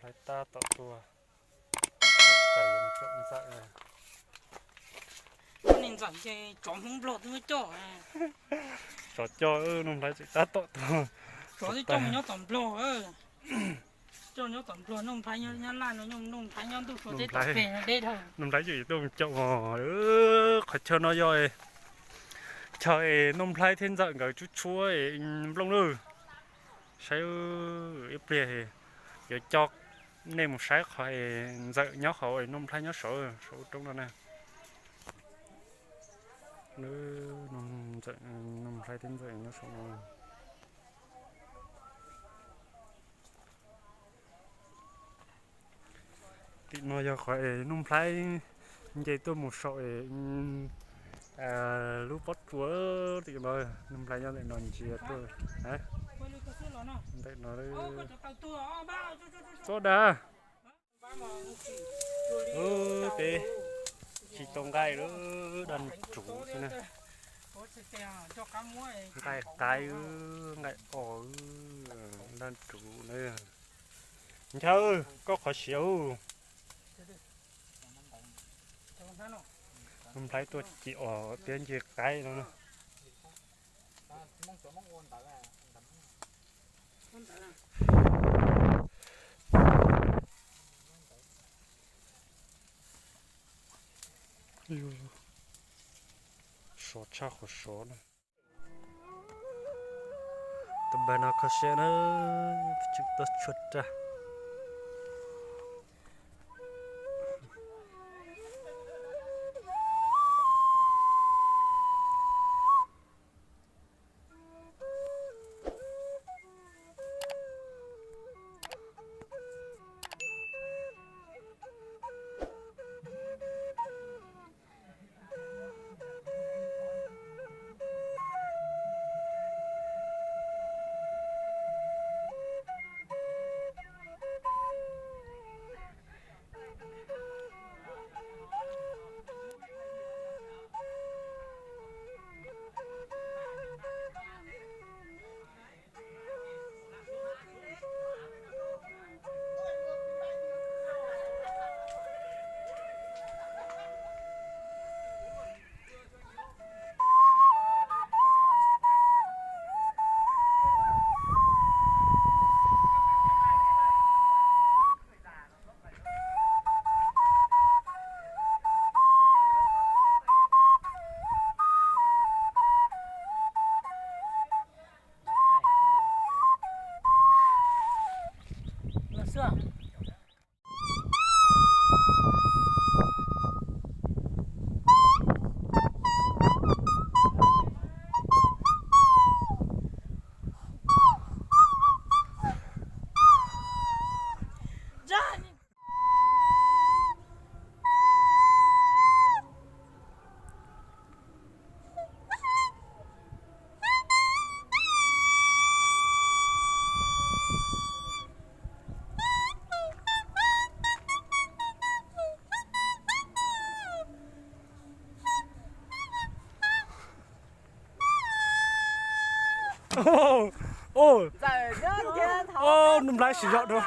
Tab tom tuag. Ntxawm, ntxawm ces tsov Hmoob Nplog twb muab coj. Tsov coj, Nuj Nplhaib tseem tab tom tuag. Tsov twb coj mus nyob tom Nplog, coj nyob tom Nplog, Nuj Nplhaib nyob Nyab Laj no, Nuj Nplhaib nyob ntuj sua teb tom peg no deb dhau. Nuj Nplhaib tseem tuaj mus caum os. Qhov chaw no yog chaw es Nuj Nplhaib thiab Ntxawm nkawd tshuab tshuab nplooj lawm. Saib ib pliag yuav coj nej mus saib qhov es Ntxawm nyob hauv es Nuj Nplhaib nyob saud, saum roob no na. Nuj Nplhaib thiab Ntxawm nyob saum no. Tim no yog qhov es Nuj Nplhaib nce tuaj mus saum es lub pob tsuas tim no, Nuj Nplhaib nyob ntawm no ntsia tuaj. Ntawm no txob dag. Ub, peb tsis tau nqaij lawm, daj nruv xwb na. Nqaij qaib, nqaij os, daj nruv na. Nchaw, koj qhov siav. Nuj Nplhaib tuaj cim os, tiab nce qaib no na. Sov tshaj qhov sov na. Tus npawg no kho siab na, tseem tuaj tshuab raj. Nuj Nplhaib siv zog dua.